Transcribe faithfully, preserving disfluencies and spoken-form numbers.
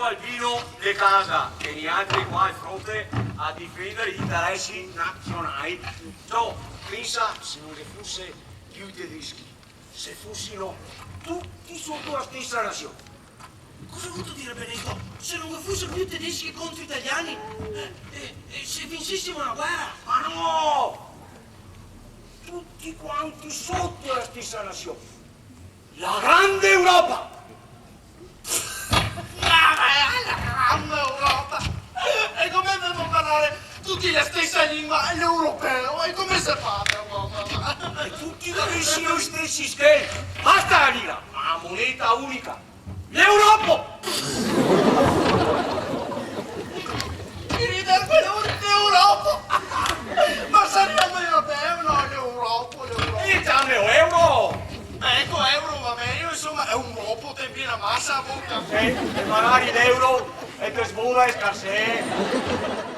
Albino de casa, che nialtri qua de fronte a difendere i interesi nazionali. Ciò, pensa, se no ghe fuse più i tedeschi, se fusimo tuti soto la stesa nasion. Cosa vuto dire, Benedito? Se no ghe fuse più tedeschi contro i italiani, eh, eh, eh, se vinsisimo na guera? Ma no! Tuti quanti soto la stesa nasion. La grande Europa! Ma la grande Europa! E come femo a parlare tuti la stesa lingua, l'europeo? E come se fa, mamma? E tuti gavesimo i stesi schei. Basta la lira, la moneta unica. L'Europo! Che rider, quel l'Europo! Ma saria mejo l'euro, no, l'Europo, l'Europo. E ciameo euro! Eco, euro va ben, insoma, xe un ropo, te inpina masa a boca. Eh, e magari l'euro e te smola e scarsee.